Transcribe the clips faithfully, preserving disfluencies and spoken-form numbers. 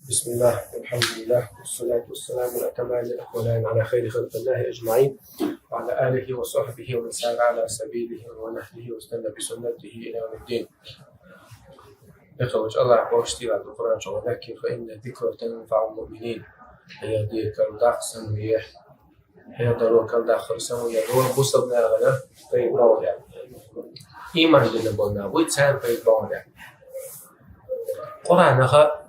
بسم الله، والحمد لله، والصلاة والسلام الأتمان الأكملان على خير خلق الله أجمعين، وعلى آله وصحبه ومن سار على سبيله ونهجه واستنى بسنته إلى يوم الدين. Дехалуч Аллах бохуш тира Къуръан чу: «وذكر فإن الذكرى تنفع المؤمنين». Хьехаде карладаккха, самаве, хьехадаро карладаккхар, самаве, бусалба нахана пайда боху. Иман дина болу нах буй, царна пайда боху. Къуръанах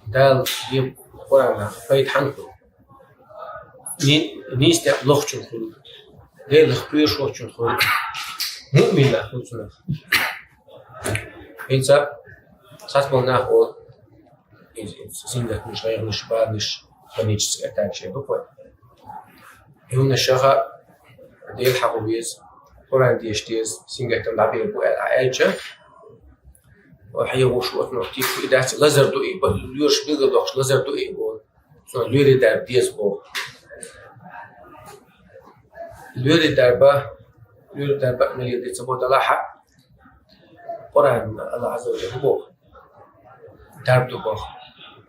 Дала дийцина, Къуръанах пайда хьанна хуьлу? Ни-, нийсонах лохучун хуьлу, Делах кхоьруш волчун хуьлу, муъминах хуьлу цунах. ХӀинца цхьацца болу нах олу, иза, иза сингаттамаш, гӀайгӀанаш, баланаш, панические атакаш ду-кх вай. И хӀуманашха Дела хьахо веза, Къуръан деша деза, сингаттам дӀабер бу аьлла аьлча, хьехош ву, оцунах тийша ву, и дац, лазар ду и, лоьраш билгалдоккхуш лазар ду и боху. Цунах лоьрийн дарба деза боху. Лоьрийн дарба, лоьрийн дарба а мел деза ца бо далахь а, Къуръан Аллах Азза ва Джалла боху, дарба ду боху: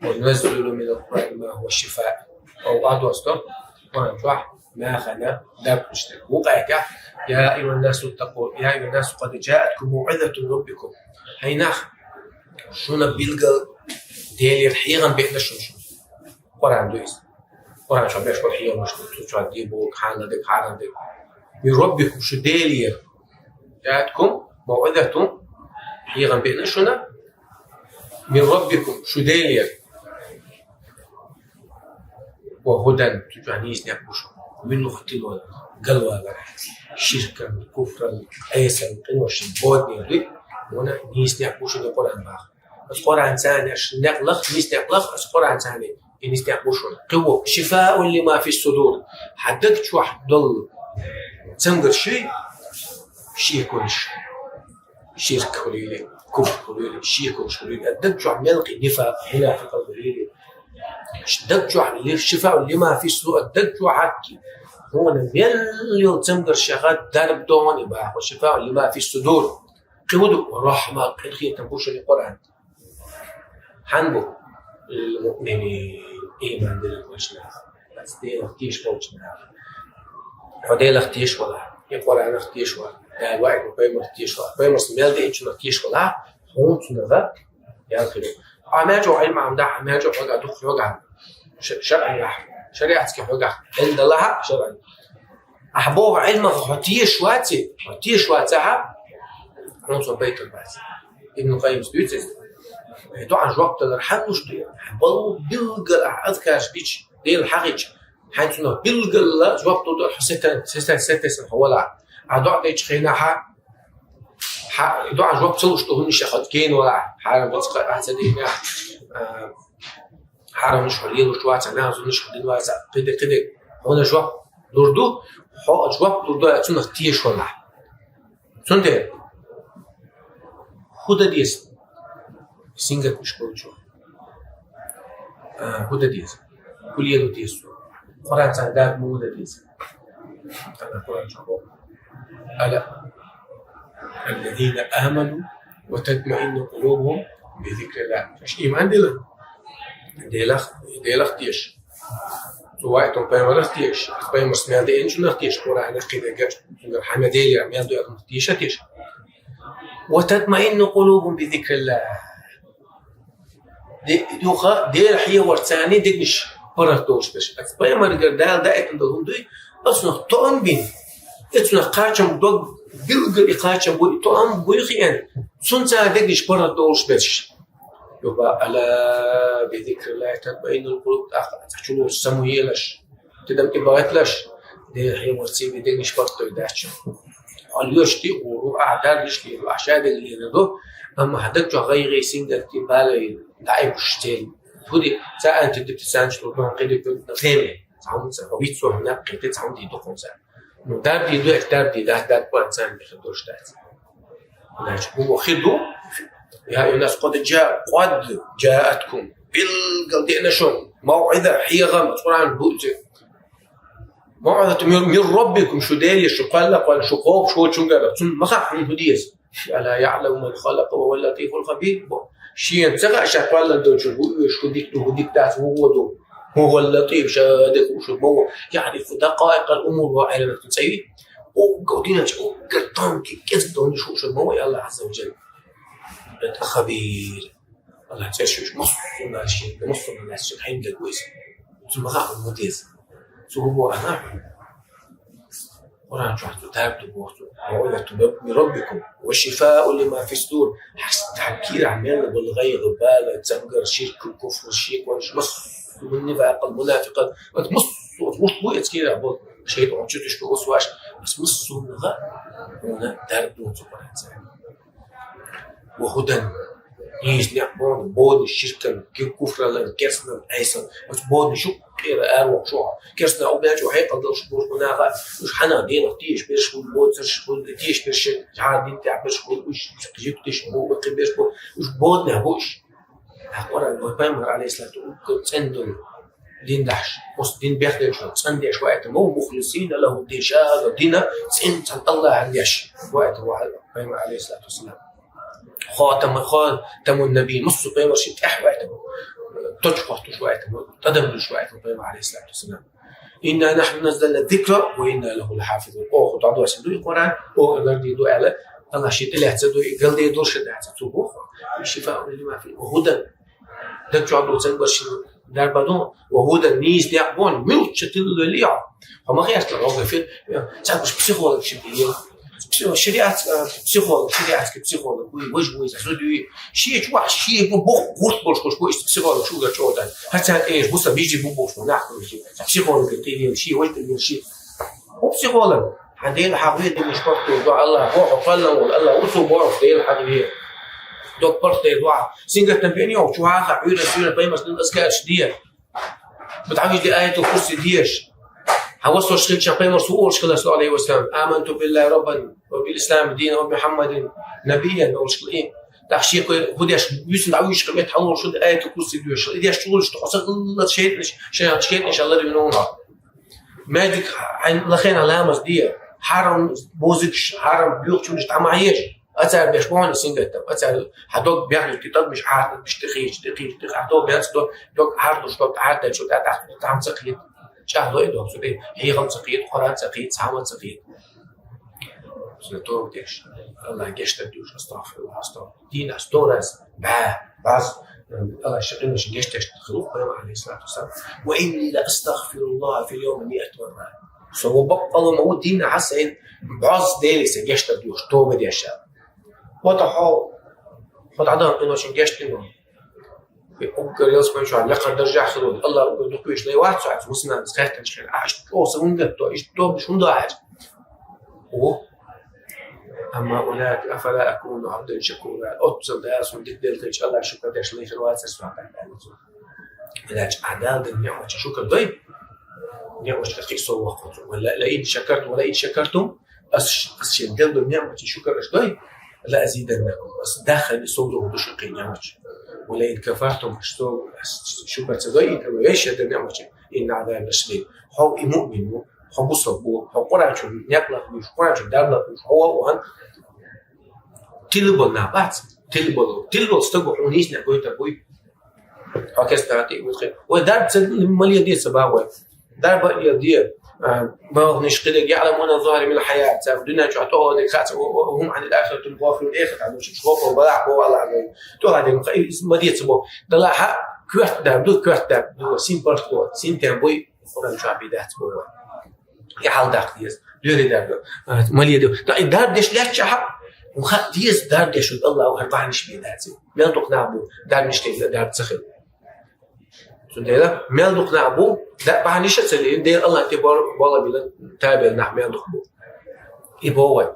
«وننزل من القرآن ما هو شفاء». О, вадосту Къуръан чохь нахана дарба дерг. Вукху аятехь: «يا أيها الناس اتقوا، يا أيها الناس قد جاءتكم موعظة من ربكم». Хьай нах, шуна билггал Делера хьехам беана шуна. Къуръан ду иза. Къуръан чохь беш болу хьехамаш ду, цу чохь дийр бу хьанал дерг, хьарам дерг. «من ربكم», шу Делера. «جاءتكم موعظة», хьехам беана шуна, «من ربكم», шу Делера. «وهدى», цу чохь нийсонех бу шуна. Муьлхха тилла валар, галвалар, ширкан, куфран, Ӏесалла къинош, боданехь дуй, вуна нийсонех бу шуна Къуръан боху. Аса Къуръан царна аьлла некъ лаха, нийсонех лаха, аса Къуръан царна и нийсонех бу шуна. Кхин ву: «شفاء لما في الصدور». Хьан даг чохь долу цамгарш, шеконаш, ширк хуьлийла, куфр хуьлийла, шеконаш хуьлийла, аса даг чохь мелкъий нифакъ, мунафикъал хуьлийла. Даг чохь ли-, «شفاء لما في الصدور», аса даг чохь хьакки, хьуна мел йолу цамгаршех дарба доху и боху. «شفاء لما في الصدور». Кхин хӀун ду? «ورحمة», къинхетам бу шуна Къуръан. Хьан бу? «للمؤمنين», ийман диллина болчу наха. Аса Делах тешаш болчу наха. Хьо Делах тешаш валахь, и Къуръанах тешаш валахь, Дала ваийтина пайхамарах тешаш валахь, пайхамарс мел деъначунах тешаш валахь, хьуна цунах ял хир ю. Хьо маьждигехь Ӏилма Ӏамадахь, хьо маьждигехь хьоьгахь дукха хьоьгахь, ша-, шаръан яхь, шариатски хьоьгахь, Ӏилма далахь а шаръан. Ахьа боху Ӏилмах хьо тешаш вац и, хьо тешаш вацахь а, хьуна цо байтар бац. Ибн Къаййимас дуьйцу иза: «Хьайн доӀанна жоп далар хьан луш ду? Хьан балу билггал ахьа азкарш дича, Дела хьахийча, хьайн цунах билггал жоп лур ду хьо сета-, сета-, сетесна хьо валахь. Ахьа доӀа дечу хенахь а, хьан доӀанна жоп ца луш ду хӀуманаш, хьо гена валахь, хьарам рицкъа ахьа ца дийнахь, а, хьарамаш хьо лелош вацахь, нахана зуламаш хьо дина вацахь, кхидерг, кхидерг, хьуна жоп лур ду, хьо жоп лур ду, цунах тешаш валахь». Цундела хӀун дан деза сингаттамаш болчо? А, хӀун дан деза? ХӀун лело деза цо? Къуръан царна дарба муха дан деза? Аллах Къуръан чохь боху: «ألا إن المؤمنين الذين آمنوا وتطمئن قلوبهم بذكر الله». Аша ийман дилла, Делах, Делах теша. Цу ваийтинчу пайхамарах теша. Пайхамарс мел деъначунах теша. Къуръанах, кхидерг, цуьнгара хьан мел Делера мел ду аьлларх теша, теша. «وتطمئن قلوبهم بذكر الله». Де-, юха Дела хьехорца царна дегнаш паргӀат долуш берш. Аса пайхамаргара Дала даийтина долу хӀума дуй, оцунах тоам бина. Оцунах кхачам дог, билггал и кхачам буй, и тоам буй хиъна, цунца дегнаш паргӀат долуш берш. Юха: «ألا بذكر الله تطمئن القلوب», тӀаккха цхьа чулуш самавелаш, тидам тӀебахийталаш, Дела хьехорца церан дегнаш паргӀатдойр дац шуна. Хьо лоьшуш тӀе а гӀур ву, ахьа дарбанаш лелор ву, ахьа шадерг лелор ду, амма хьан даг чохь гӀайгӀа, сингаттам, бала дӀаайбуш церан. ХӀун де, царна тидам тӀе царна чу лур ду хьуна кхидерг, кхидерг, цхьа хӀума ца, хьо вицвахь наб кхетий, цхьа хӀума дийр ду хьуна царна. Ну, дарба дийр ду аьлча, дарба дийр дац, дарба Къуръан царна бехар долуш дац. Значит, хӀун боху хир ду? «يا أيها الناس قد جاء، قد جاءتكم», билггал деана шуна, мавӀиза, хьехам, Къуръан бу иза. «موعظة من، من ربكم», шу Делера, шу кхоьллина, кхоьллина, шу кхобуш волчуьнгара, цунна ма хаьа хьуна хӀун деза. «ألا يعلم من خلق وهو اللطيف الخبير». Бо-, Шен ца хаьа ша кхоьллина долчуьра хӀу оьшу, хӀу дика ду, хӀу дика дац, хӀу гӀо ду. هو اللطيف, ша дика хууш ма ву. يعرف دقائق الأمور, вай Ӏеламнаха цӀи йий. Уггар динан чу, уггар тонкий, кӀезига долнаш хууш ма ву Аллахь Ӏазза ва Жалла. الخبير. Аллахь цӀераш йолуш, массо а нах шен, массо а нах шен хьайна дерг ву иза. Цу ма хаьа хӀун ма деза. Цу хӀун боху ахьа? Къуръан чохь цу дарба ду боху цо: موعظة من ربكم وشفاء لما في الصدور. Хьан кийрахь мел болу гӀайгӀа, бала, цамгар, ширк, куфр, шеконаш, массо а нифакъал, мунафикъал, оцу массо а гӀурт бу оцу кийрахь болу. ШайтӀа чу туьйсуш бу васвасаш, оцу массо а хӀуманах хьуна дарба ду цу Къуръанца. وهدى, нийса некъ боху, боданаш ширкан, ки-, куфралан, керстанан, Ӏесалан. Оцу боданаш юккъера аравоккхуш ву хьо. Керстанан у баьлча хьекъал долуш бу уьш наха, уьш хьанна дийнах тешаш берш хуьлу, боцурш хуьлу, тешаш берш, жӀар дин тӀехь берш хуьлу, уьш юьхтиш бу, векхи берш бу, уьш боданехь бу уьш. Ткъа Къуръан, вай Пайхамар, алейхиссалату, уггар цӀена долу дин дахьаш, оцу дин бехделчунах цӀандеш ваийтина ма ву, مخلصين له الدين, ша дина цӀена цхьана Аллахьана деш ваийтина ву Пайхамар, алейхиссалату вассалам. خاتم, خاتم النبيين, массо а пайхамаршна тӀехь ваийтина, тӀочу хӀоттош ваийтина, тӀадам дуьллуш ваийтина Пайхамар, алейхиссалату вассалам. إنا نحن نزلنا الذكر وإنا له لحافظون. Оха дӀадоссийна ду и Къуръан, оха гардийр ду аьлла, Аллахь шен тӀелаьцна ду и, галдийр ду шен дац, цо боху. شفاء لما في, وهدى. Даг чохь долу цхьана баршина дарба ду, وهدى, нийса некъ боху, муьлххачу тилла лелийча. Хьо ма гӀертара, хьо гафир, цхьаберш психолог ши бийла. Психо-, шариатс-, а, психолог, шариатский психолог, вуй, важа вуй, зуда юй. Шен чохь, шен бу-, бу-, гӀурт болуш, хӀуш бу, иштта психолог шу гар чӀогӀа дац. ХӀара царна тӀе еш, бу сан бижи бу бохуш, бу нах бу ши. Психолог тӀе еш, шен важа тӀе еш, ши. Бу психолог. Хьан Дела хьан ве динаш паргӀато ду, Аллахь боху, кхоьллина волу, Аллахь ву цо боху, Дела хьан ве. Дог паргӀато ду, сингаттам бен йогӀу, чу хьаха, Ӏуьйра, суьйра, пайхамарш дина азкарш де. Бу дӀавижде аятул курси деш. Хьан васош хилча пайхамарс ву олуш хилар, саллаллаху алейхи ва саллям: آمنت بالله ربا وبالإسلام دينا وبمحمد نبيا олуш хила и. ТӀаккха шеко хӀу деш, вуьсна дӀавуьйш хила метта хьалолуш хила аятул курси доьшуш. И деш чулуш тхо сан гуллац шайтӀанаш, шайн шайтӀанаш аллара вина вуна. Маьждиг хьайн лахена ламаз де, хьарам бозугаш, хьарам боьхачунаш дӀа ма еш. Ацара беш бохьана сингаттам, ацара хьан дог бехнаш тӀе тӀадмиш Ӏар, тӀадмиш тӀе хийча, тӀе хийча, тӀе хьан дог бенца дог, дог Ӏар душ, дог Ӏар дайчу, тӀе тӀаккха там ца кхета, чӀагӀло и дог цу тӀе, хьехам ца кхета, Къуръан ца кхета, цхьамма ца кхета. Цуьнан тоба деш, Аллахь гечдар дуьйш, астагъфируллахь, астагъфируллахь. Дийнахь сто раз, бӀе, бӀозза, Аллахь ши къиношна гечдеш хилла ву Пайхамар, алейхиссалату вассалам. وإني لأستغفر الله في اليوم مائة مرة. Со ва баккъалла ма ву дийнахь сайна бӀозза Деле сан гечдар дуьйш, тоба деш. ХӀота хьо, хьо дӀадан къиношна гечдина. Уггар ялсамани чохь лакхара даржехь хир волу Аллахь уггар дукха веш лай вац цо, хьаьца вусананас хаьттинчу хенахь, ахьа иштта чӀогӀа сан хӀунда гатто, иштта тобанаш хӀунда ахьа? О, амма улаика, афала акуну абдан шакура. Оццул Дала суна дика делла хилча, Аллахь шукар деш лай хир вацара со, аьлла цо. Хилча ахьа Дала дина неӀматийн шукар дой, неӀматийн кхин сов воккху цо. Ва ла, ла ин шакартум, ва ла ин шакартум, Ас, ас шен делла долу неӀматийн шукар аша дой, لأزيدنكم, ас даххале сов дохур ду шуна кхин неӀматаш. ولئن كفرتم, аша сов, ас шукар ца дой, и тала вешши дан неӀматаш, إن عذابي لشديد. Хьо и муъмин ву, хьо бусалба ву, хьо Къуръан чу некъ лахбуьйш, Къуръан чу дарба лахбуьйш, хьо ву аьлла. Тилла болу нах бац, тилла болу, тилла болу стаг ву хьуна нийса некъ гойтар буй. Хьо кестта тӀе вуьтхи. Вай дарба ца ма леладе ца боху вай. Дарба а леладе. А, боху ниш кхидерг: يعلمون ظاهرا من الحياة. Цара дуьнен чохь тӀехула дерг хац, ва, ва, وهم عن الآخرة هم غافلون. Эхартахь лучу гӀопал балахь боху Аллахь Дала. ТӀехула дерг ма де ца боху. Далахь а коьрта дарба ду, коьрта дарба ду. Син паргӀато, син тем буй, Къуръан чохь бен дац боху вай. И хьал даккха деза. Доьре дарба ду. А, ма леладе. ТӀаккха и дарба деш лаьттачохь а, хьуна хаа деза, дарба деш ву Аллахь, хӀара бахьанаш бен дац. Мел дукха нах бу, дарбанаш тӀе дарба ца хилла. Цундела мел дукха нах бу, да, бахьанаш а ца лелийна, Дела Аллахь тӀе бор-, болабелла, табелла нах мел дукха бу. И боху вай.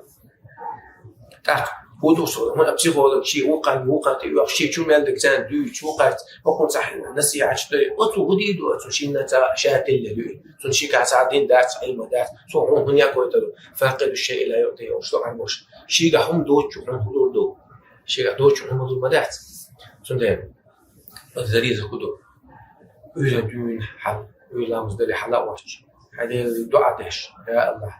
ТӀаккха хӀун ду со, хӀунда психолог шен вукхарна, вукхарна тӀе оьхуш, шен чу мел дерг царна дуьйцуш, вукхарца, хӀокхунца насихьаташ дой. Оцо хӀун дийр ду, оцо шинна ца ша тилла ду. Цунна ши кхаьча дин дац, Ӏилма дац. Цо хьуна хӀун ян гойтар ду? فاقد الشيء لا يعطيه, оцу тӀе Ӏарбош. Шийгахь хӀума доцучу хьуна хӀун лур ду? Шийгахь доцучу хьуна хӀума лур ма дац. Цундела. Аса зареза хӀун ду? Уьйран дуьйна хьал, уьйр ламаз даре хьала а воцуш. Хьан Деле дуӀа деш: я Аллахь,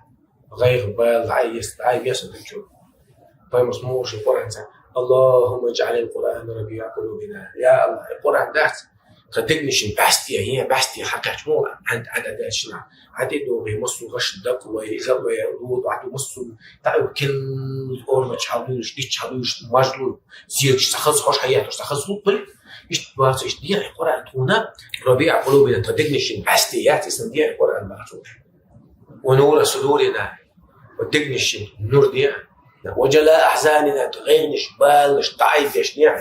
гӀайгӀа, бала, дӀа а ес, дӀа а веса ду чу. Пайхамарс ма ву шен Къуръанца: اللهم اجعل القرآن ربيع قلوبنا. Я Аллах, Къуръан дац, тха дегнашин бӀаьсте, е бӀаьсте хьакхаьча мугӀа, Ӏад, Ӏад, Ӏад дешна. Ӏад догӀи массу гӀаш дакъ вай, иза вай, луд Ӏад массу, таӀу кил ормач хьалуш, дич хьалуш, мажлу, зиедиш сахаз, хош хьаятуш сахаз хуппай. Ишт бац, ишт дия, Къуръан тхуна, ربيع قلوبنا, тха дегнашин бӀаьсте яц, исан дия Къуръан бац. ونور صدورنا, ва дегнашин нур дия. وجلاء أحزاننا, тха гӀайгӀанаш, балаш, дӀаайбеш дия.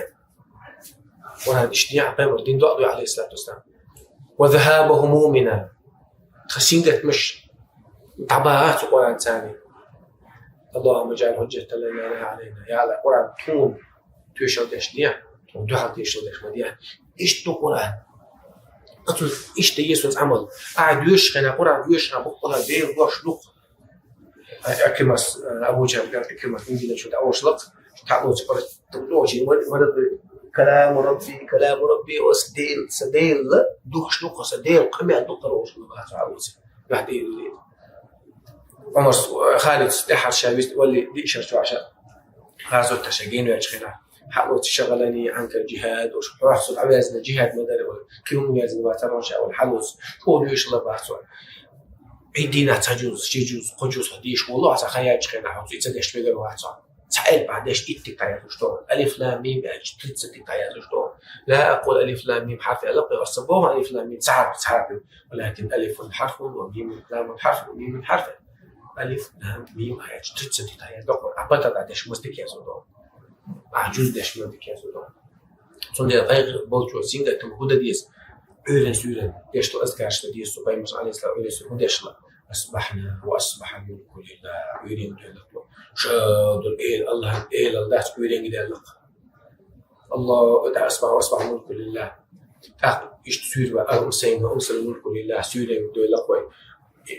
Къуръан ишт дия, пайхамар дин доаду, عليه الصلاة والسلام. وذهاب همومنا, тха сингаттамаш дӀабаха цу Къуръан цани. اللهم اجعله حجة لنا لا علينا. Я Аллах, Къуръан тхуна тоьшалла деш дия, тхуна дуьхьал тоьшалла деш ма дия. Ишт ду Къуръан. Ацу ишт да Йисус Ӏамал. Ахьа доьшуш хьайна, Къуръан доьшуш хьайна, букъала бел дош дукха. Ай, Икримас, э, Абу Джахьл, Икримас, ингилан шу дӀаошлакх, таӀлоци пара, таӀлоци, мар-, мар-, كلام ربي، كلام ربي, ва са Дел, са Дела духш дукха, са Дела къамаьл дукха ошлакх, ва са Абу Джахьл. Вахь Дела. Ӏумар с-, Халид тӀехьа ша вист валли, диъ шар чу Ӏаша. ГӀазот ша генваьча хина. Хьалоци شغلني عنك الجهاد, уж хьох со дӀаваьзна джихад ма дарра, кхин хӀума ваьзна вацар ша, валли хьалоци. Шо дуьйшала бац вай. Ӏи дийнахь цхьа джуз, ши джуз, кхо джуз хьо дийш волу, хьо ца хаяьча хенахь, хьо цу ица деш вегар вац хьо. Цхьа элп хьа деш, итт тика хьаязлуш ду. Алиф лам мим аьлча, тридцать тика хьаязлуш ду. لا أقول ألف لام ميم حرف, аьлла, кхин аса боху алиф лам мим цхьа хьарф, цхьа хьарф ю. ولكن ألف حرف وميم لام حرف وميم حرف. Алиф лам мим аьлча, тридцать тика хьаязлуш ду. А пата дӀа деш мастик язлуш ду. А джуз деш мастик язлуш ду. Цундела гӀайгӀа болчо сингаттам хӀу дан деза? Ӏуьйрен-суьйрен деш ду азкараш дан деза цу, пайхамар, عليه السلام, Ӏуьйрен-суьйрен хӀун дешла? أصبحنا وأصبح الملك لله. Ӏуьйренга доьллакх. Ша долу эла, Аллахьан элал дац Ӏуьйренга доьллакх. الله, أصبح وأصبح الملك لله. ТӀаккха иштта суьйр ва, أمسينا وأمسى الملك لله, суьйренга доьллакх вай.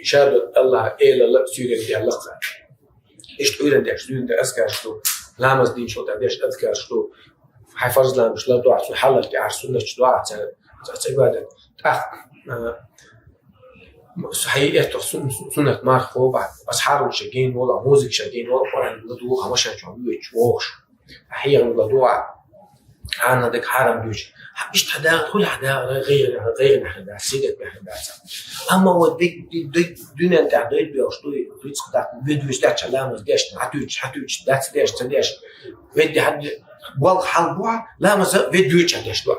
Ша долу Аллахьан элал суьйренга доьллакх. Иштта Ӏуьйрен деш, зуьйна де азкараш ду, ламаз динчул тӀаьхьа деш азкараш ду, хьайн фарз ламазаш лардохьа, цу хьалал тӀаьхьа суннаташ дохьа, ца, ца, ца ибадат. ТӀаккха, а, хьайн эттах сун-, сун-, суннат марха хӀоба, аса хьарам ша гейна вола, музыка ша гейна вола, Къуръан ладугӀу, хьан машен чохь вуьйцуш, вогӀуш. Хьехам ладугӀа, хьанна дага хьарам дуьйцу. Хьан иштта хьан дагӀа, хуьлу хьан дагӀа, гӀайгӀа-, гӀайгӀанехь дац, сингаттамехь дац. Амма вот ди-, ди-, ди-, дуьнен тӀехь дойду беш дуй, рицкъ дац, вед вуьйцу дац, ламаз деш, хьан туьйцу, хьан туьйцу, дац деш, ца деш. Вед ди хьан, болх хьал бу, ламаз вед вуьйцу хьан деш ду.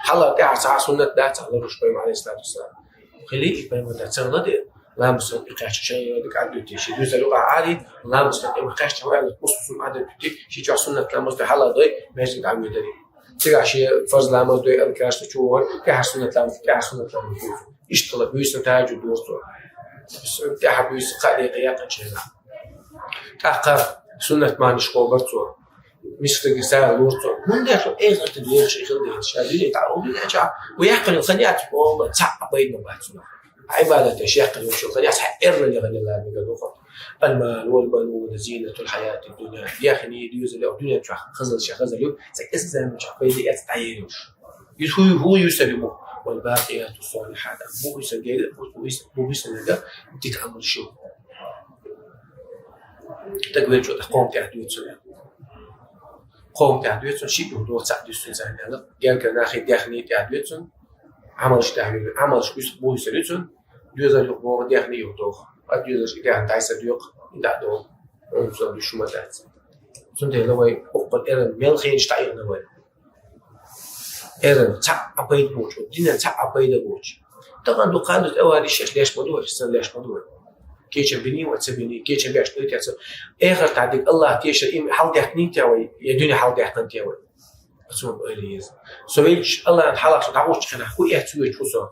Хьала тӀехьа цхьа суннат дац, ларуш пайхамар, عليه الصلاة والسلام. Хили, и пайхамар дац, ца ладе, ламаз сан тӀе кхаьчча, шайн дика Ӏадуьтти, ши дуьзал юкъа гӀари, ламаз сан тӀе кхаьчча, вай, Ӏадуьтти, ши чохь суннат ламаз ду, хьала дой, межиг дӀавоьдари. Цигахь шен фарз ламаз дой, алкаш чу вор, тӀаьхьа суннат ламаз, тӀаьхьа суннат ламаз ду. Иштта ла буьйса тахӀажжуд дора цо. ТӀаьхьа буьйса кхаа декъе яккхинчу хенахь. ТӀаккха суннат мархаш кхобар цо. Мискаге сагӀа лора цо. ХӀунда аьлча эхартан доьхуш и хила дезаш. Ша дуьне тӀе, дуьне чохь, ву яьккхина хан яц, ома, цхьа а пайда бац цунах. Ӏибадат деш яьккхина йолчу хан яц, хьан эрна лехана лармига духу. المال والبنون زينة الحياة الدنيا. Яхани дуьзал йо, дуьнен чохь хазал ша хазал ю, ца кӀезиг заман чохь пайда эца дӀаелуш. Иза хӀу, хӀу юсалиму. والباقيات الصالحات. Бу юсалга, бу юс-, бу юсалга дика Ӏамал шу. Дагвелчо тӀе кхом тӀехь дуьйцу. Кхом тӀехь дуьйцу, шиъ юха доху цхьаъ дуьссу царна аьлла. Гергара нахе дехний тӀехь дуьйцу, Ӏамалш тӀехь дуьйцу, Ӏамалш уьс-, буьйсур ю цуьнан, доьзал юха боху, дехний юха доху. Ткъа доьзалш и тӀехь дӀайса доькъу, и дӀа доху. Хьуна цо дуьш ма дац. Цундела вай уккхула эрна мел хенаш таӀийна вай. Эрна цхьаъ а пайда боцуш, динан цхьаъ а пайда боцуш. Тахана дукха хан ду тӀе вариш шаьш леш ма ду вай, сан леш ма ду вай. Кечам бини вай, ца бини, кечам беш дуй те ца. Эхартахь дика Аллах тешар, им хьалдаьккхина те вай, я дуьне хьалдаьккхина те вай. Ацу ойла еза. Со велча Аллахьан хьалха со дӀагӀучу хенахь, хӀу эцна вуьйчу хӀу со.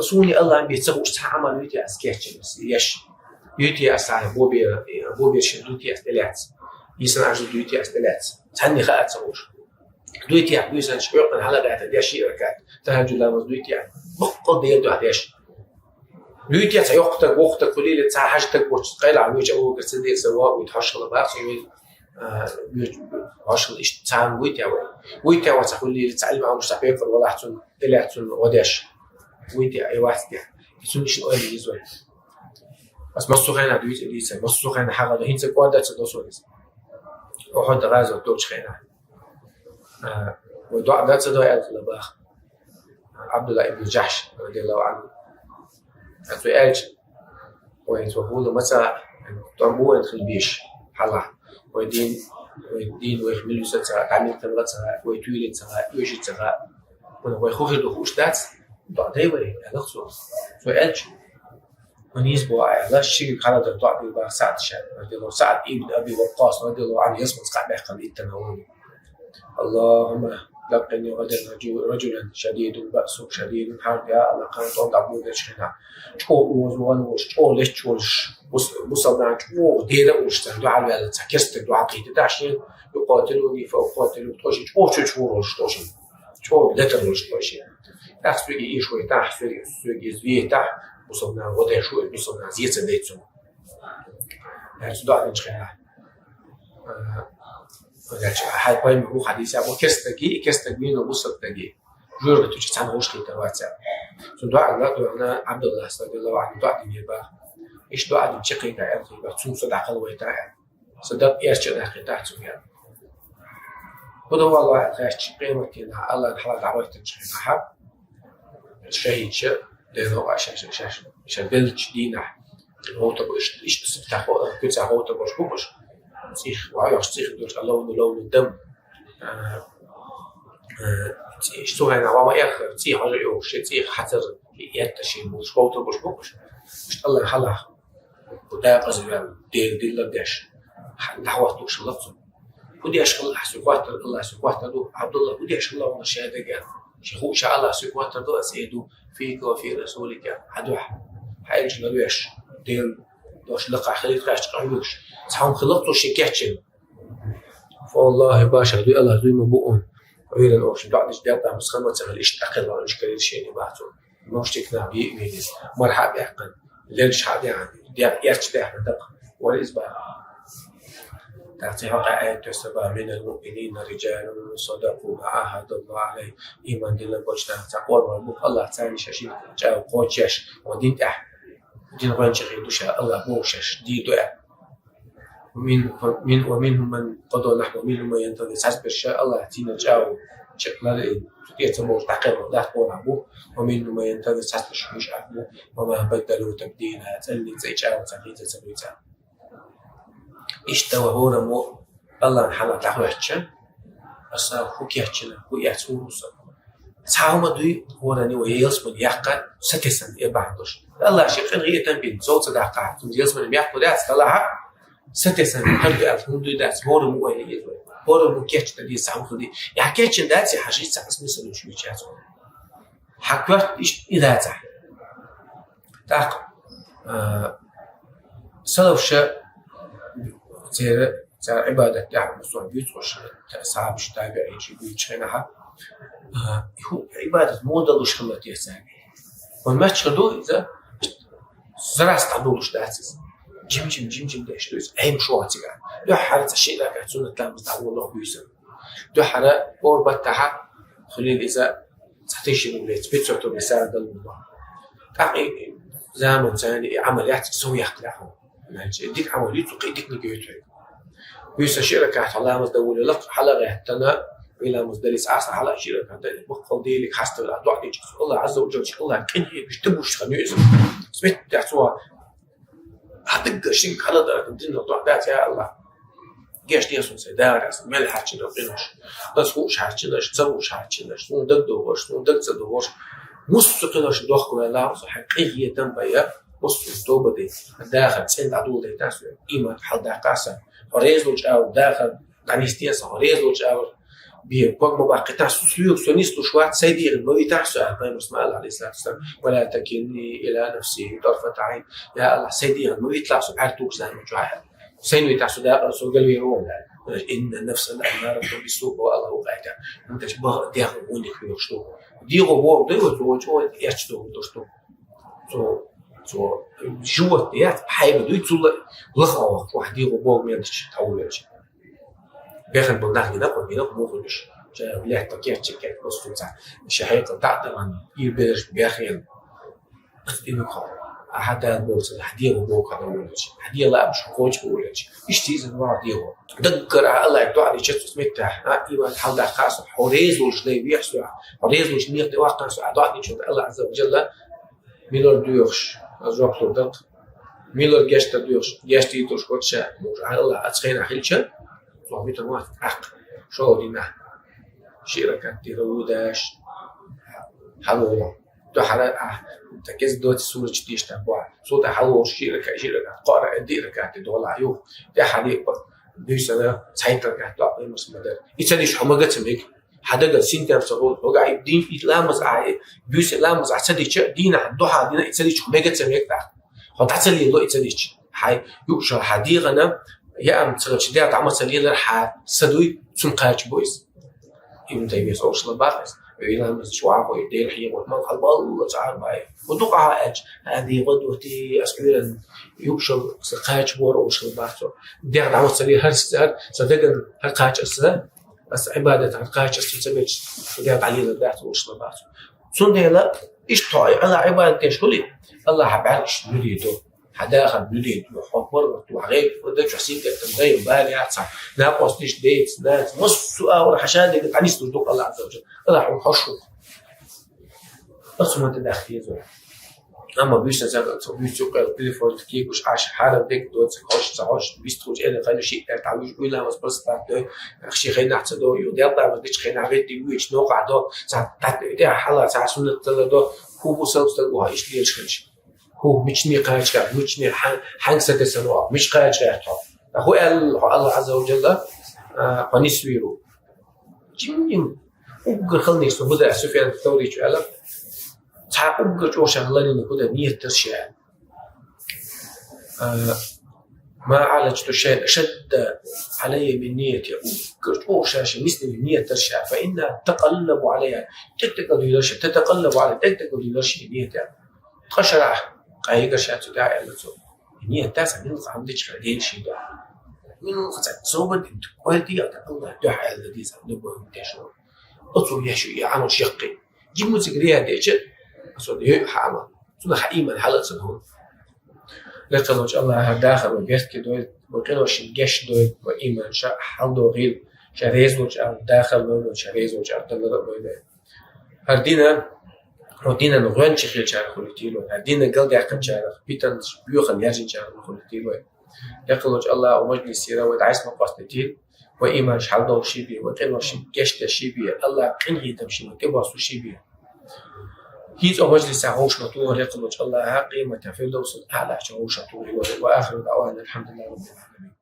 Суна Аллахьан бен ца хууш цхьа Ӏамал юй те ас кечам, ас еш. Юй те ас цхьа бобер, бобер шен дуй те ас тӀелаьцна. Йисан ажу дуй те ас тӀелаьцна. Цхьанне хаа ца хууш. Дуй те, буьйсанаш хьоькхуш хьала гӀайта деш ши ракаӀат. ТахӀажжуд ламаз дуй те. Баккъал дера дуьхьа деш. Дуй те, цхьа йоккха таг, воккха таг хуьлийла, цхьа хьажа таг воцу, къайла вуьйчу Абу Бакр Сиддикъ сан воӀ вуьйта хьошхала баха, сан вуьйта, а, вуьйчу хьошхала иштта царна вуй те вай. Вуй те вай цхьа хуьлийла, цхьа Ӏилма Ӏамош цхьа пекъар валахь цунна, тӀелаьцна цунна гӀо деш. Вуй те, ай вац те. И цунна иштта ойла еза вай. Ас массо хенахь дуьйцу и дийца, массо хенахь хьагӀа ду, хӀинца кӀорда ца до со иза. Ухьуд гӀазот долчу хенахь. А, вай доӀа дац а доӀа аьлла баха. Абдулла ибн Джахш, радияллаху анху. А цо аьлча, вай цо хӀула маца, тӀом бу вайн хила беш, хьалха. Вай дин, вай дин, вай хмелюса ца, гӀамил кхамла ца, вай туйли ца, уьши ца. Вай хухир ду хуш дац, доӀа дай вай, аьлла цо. Цо аьлча, Ваниз бу аьлла, шига хала дар доӀа дир бах СаӀд ша, радияллаху, СаӀд ибн Аби Ваккас, радияллаху анху, ялсмале кхаъ баьккхина иттана вану. اللهم لقني غدا رجو-، رجلا شديد بأسه شديد حربه. Я Аллах, кхана тӀом дӀаболабеча хенахь, чӀогӀа оза ван волуш, чӀогӀа летта волуш, бус-, бусалба нах чӀогӀа дера а волуш, царна дуьхьал ваьлла, цхьа керста дуьхьал кхийта тӀехь шен, يقاتلني فأقاتله, тхо шен чӀогӀа чуьчу гӀур волуш тхо шен, чӀогӀа летар волуш тхо шен. ТӀаккха соьга иш вайтахь, соьга, соьга иза вайтахь, бусалба нах гӀо деш ву, бусалба нах зен ца дайта цунна. Аьлла, цу доӀа динчу хенахь, а, аьлча, хьайн пайхамар ву хьадийса, бу керстаги, и керстаг вийна бусалба стаги. Жоьжахати чу цхьаьна гӀуш хетар вац аьлла. Цу доӀа ла, доӀана Абдуллас, радияллаху анху, доӀа динера баха. Иштта доӀа дина чекхийга аьлла, цунна со дӀакхалвайта аьлла. Сан дакъа эрча а даьккхийтахь цуьнга. ХӀун дан валлахӀи аьлла хаьттича, къематдийнахь Аллана хьалха дӀахӀоьттинчу хенахь, шахӀидша, дена ваха шаьш, шаьш, шаьш беллачу дийнахь, гӀовтар бу, иштта, иштта сиптахь, куьцахь гӀовтар болуш бу уьш. ЦӀих, ваха йоккхуш цӀих долуш, а ловну, ловну дам. А, а, цӀи-, цу хенахь ваха ма-эххара, цӀий хьожа а йохуш, шен цӀий хьацар, и этта шен болуш, гӀовтар болуш бу уьш. Иштта Аллана хьалха. Кху дакъаза ваьлла, Дела дилла деш, хьан дӀахӀоттуш хилла цунна. ХӀун деш хилла ахь соьга хоттар, Аллах соьга хоттар ду, Абдулла, хӀун деш хилла хьуна шадага? Шен хууша Аллах соьга хоттар ду, аса эр ду, فيك وفي رسولك, хьан дуьхьа, хьан элчанна веш, Дела дош лакхахь хилийта гӀерташ къахьоьгуш. Цхьа хӀума хилла цо шен кечйина. فوالله, башха дуй Аллах, дуй ма бу хьуна. Ӏуьйранна оха шен доӀа дича, Дела тӀехь маса хан ма ца хилла, иштта дӀакхелла, иштта карийра шена бах цо. Мовш тикнахь бийа вийна иза, мара хьа а баьккхина, лелаш хьа а даьхна, дегӀ эрча даьхна дакха, вара иза баха. ТӀаккха цхьа хьокъехь аят доьссу баха: من المؤمنين رجال صدقوا ما عاهدوا الله عليه. Ийман диллина болчу нахаца къонахий бу, Аллах царна шаьш чӀагӀо кхочуш, оха дин тӀехь, дин гӀоьнча хир ду ша, Аллах боху шаьш, дийр ду аьлла. ومن-، من-، ومنهم من قضى نحبه ومنهم من ينتظر. Цхьаберш Аллах цӀийнан чӀагӀо чекхлара, цу тӀе ца бовлуш дӀакхелхина дахкалахь бу, ومنهم من ينتظر, цхьаберш вуьйш Ӏа бу, وما بدلوا تبديلا, цӀанний цӀе чӀагӀо ца хийца ца буьйцу. Иштта вай хӀораммо Аллана хьалха дӀахӀоьттича, аса хӀун кечйина, хӀун эцна хӀума аса. Цхьа хӀума дуй, хӀоранна вай ялсамане яккха сатесна, э, бахьана долуш. Аллах шен къинхетам бина, цо ца даккхахь, цунна ялсамане мехкур яц, талахьа, сатесна, хӀара ду аьлла, хӀума дуй дац, хӀораммо вайна иза вай. ХӀораммо кечдан деза цхьа хӀума хила деза. Ахь кечйина дац, хьажа, иштта цхьа смысл йолуш вуьйцу яц вай. Хьан коьрта иштта и дацахь. ТӀаккха, а, салафаша церан, цара Ӏибадат тӀехь мусо буьйцуш, сахьабаш, табиӀинаш буьйцучу хенахь, а, хӀу Ӏибадат муха далуш хилла те цаьрга? Вайн маьчча хир ду иза, зарас дӀадолуш дац иза. Жим-жим, жим-жим деш ду иза, Ӏемаш вац цигахь. Дуьххьара цхьа ши ракаӀат суннат ламаз дӀаволло буьйсанна. Дуьххьара хӀора баттахьа хуьлийла иза цхьа тешшина веца, пятьсот рублей сагӀа дала ву боху. ТӀаккха и заманца и Ӏамал яц, сов яккха лаьхьа. Значит, дика Ӏамал ю цу, кхин диканиг ю тхуьга. Буьйса ши ракаӀат хьо ламаз дан вуьлла, хьала гӀеттана, вай ламаз даллица Ӏасар хьала ши ракаӀат дан, баккъал Делига хьаставила, доӀа дийча, Аллах Ӏазза ва Джалла, Аллах къинхетамаш дагуш хан ю иза. Сметта цо Хьан даггара шига хьаладар дина доӀа дац, я Аллах. Геш де суна сайн дагӀар, аса мел хьарчина къинош. Аса хууш хьарчинарш, ца хууш хьарчинарш, суна даг догӀуш, суна даг ца догӀуш. Муссу къинош дохкаваьлла, со хьан къинхетам бан я, муссу тоба де. Дахар цӀена дӀадоладайтар со, иман хьаладаккхар сан. Хьо реза волчу агӀор дахар дӀанисде сан, хьо реза волчу агӀор бен ког ма баккхийтахь со, соьга со нислуш вац, сайн дегӀан ма вийтахь со, аьлла, пайхамарс ма аьлла, алейхиссалату вассалам: «Ва ла такилни ила нафси тарфата айн». Я Аллах, сайн дегӀан ма вийталахь со бӀаьрг тухуш заман чохь, аьлла. Сайн вийтахь со дакъа, со галвер ву, аьлла. «Инна нафса лааммаратун биссу», о Аллах, ву къайта. ХӀунда аьлча баха дегӀан вундих хилуш ду. ДегӀо боху дай вай, цо чӀогӀа эцча догӀу долуш ду. Цо, цо живот яц, хьайба дуй, цул лаха вахча, ваха дегӀо боху мел дича, тхьовлелча. Бехна болу нах гина, кхо гина, муха хуьлуш. Ша лаьтта кечча кечча, бос цунца. Ша хьекъал дӀа а далан, ир бераш бехна. Ас дина кхо. А Ахьа Дала боху ца, ахьа дегӀо боху хьан волчу, ахьа дегӀа лаамаш хьо кхочу волчу. Иштта иза ваха дегӀо. Даггара ахьа Аллахьга доӀа дича цу меттехь, а, иман хьалдаккха со, хьо резалуш дай вехь со, хьо резалуш мех дай ваккха со, ахьа доӀа дича Аллахь Азза ва Джалла милар доьхуш, а, жоп лур дакх. Милар гечдар доьхуш, гечдийр долуш вац ша, муха Аллахь аца хенахь хилча, цо витар вац тӀаккха. Шо дина. Ши ракат дира ву даш. Хьалура. Дуьхьара, а, та кеза доцу сурачу дийшта бохьа. Цо тӀа хьалура ши ракат, ши ракат, кхоара, диъ ракат де дола юх. ТӀаьхьа диъ, буьйсана, цхьайтта ракат доӀа, имас ма дара. И ца дича хьо мага ца мега. Хьан дагара синтем ца хуьлу, хьо гахь и дин, и ламаз ахьа, и буьйса ламаз ахьа ца дича, дийнахь дуьхьа дина и ца дича, хьо мега ца мега тӀаккха. Хьо дӀа ца лело и ца дича. Хьай юуш хьан дегӀана, яам ца хилча, дегӀ дӀа ма ца лелар хьан са дуй, цунна кхача бу иза. Ибн Таймияс олуш ла бакъ иза. Вай ламаз чу вахой, Дела хьехо, ман хьал балла цӀа бай. Хьо дукха хьан аьлча, хьан дегӀо дути, ас Ӏуьйран юуш хьан са кхача бора олуш ла бакъ цо. ДегӀ дӀа ма ца лелар, хӀара са, хӀара са дагана, хӀара кхача аса. Аса Ӏибадат хьан кхача аса ца беча, шу дегӀ дӀалелар дац, волуш ла бац. Цундела иштта хьо Аллахь Ӏибадат деш хуьлий, Аллахь хьан бӀаьргаш луьдийр ду, хьан дахар луьдийр ду, хьо паргӀат ду, хьан гӀайба ду, чохь синтем дан гӀайба бала яц хьан, накъосташ, деца, наца, массо а агӀор хьан ша дерг дӀанислуш ду Аллахь Азза ва Джалла. Аллахь хьуна хьош ву. Оцу ма тӀе даха деза вай. Амма буьйсанна ца, цо буьйса юккъера телефон тӀе кегуш Ӏаш, хьарам дерг доцург хьош, ца хьош, вист хууш, эла хала шиъ тӀе тхьа вуьш, уьйла ламаз просто до, ши хенахь ца до, ю, делкъа ламаз дича хенахь гӀетти вуьйчу, нокъахь до, ца, тӀе хьала, ца, суннат ца до, хӀу бу салам стаг ваха, иштта лелаш хилча. ХӀу, мичане кхача гӀерта, мичане хьан-, хьанга са тесана ваха, мича кхача гӀерта хьо. ТӀаккха хӀу аьлла хьо Аллахь Азза ва Джалла, а, хьо нисвийр ву. Жимма, уггар халниш со хӀу дан, Суфьян Тавричу аьлла, цхьа уггар чӀогӀа ша ларйина хӀу дан, ният тар ша. А, ما عالجت شيئا أشد علي من نيتي. Уггар чӀогӀа ша ши миснина ният тар ша. فإنها تتقلب علي. ТӀекӀ-тӀекӀал дуьйлар ша, تتقلب علي. ТӀекӀ-тӀекӀал дуьйлар ши ният ян. Ткъа шарахь, къайгар ша цу тӀехь аьлла цо. Ният таса милха хӀама дича хьан ден ши дуьхьа. Милха ца собар дин, кхойти а Аллахь дуьхьа аьлла дийца, ну, бо, дешо. Оцу яшу, я Ӏамал шеккхи. Жимма цига рияд деча, аса йо хьама. Цунах хьан ийман хьала а ца доху. Лекха лоч Аллахь хӀара дахар ва герт ке дой, ва къинош геш дой, ва ийман ша хьал дохийла, ша реза лоч Аллахь дахар лой, ва ша реза лоч Аллахь далара лой. ХӀара дина, хӀара динан гӀоьнча хилчара хуьлуьйтийла вай. ХӀара дина галдаьккхинчарах, питанаш боьхана яьржинчарах хуьлуьйтийла вай. Лекха лоч Аллахь, ва мажлисера вай дӀайс ма къоастайтийла. Ва ийманаш хьалдолуш ши бе, ва къинош геш деш ши бе, Аллахь къинхетам ши ва тӀебоссуш ши бе. ХӀинца оха мажлиса хӀуш ма туху лекха лоч Аллахьа къематан фирдавсал аълахьчу хӀуша туху. Ва ахиру даъвана алхьамдулиллахи раббил аламин.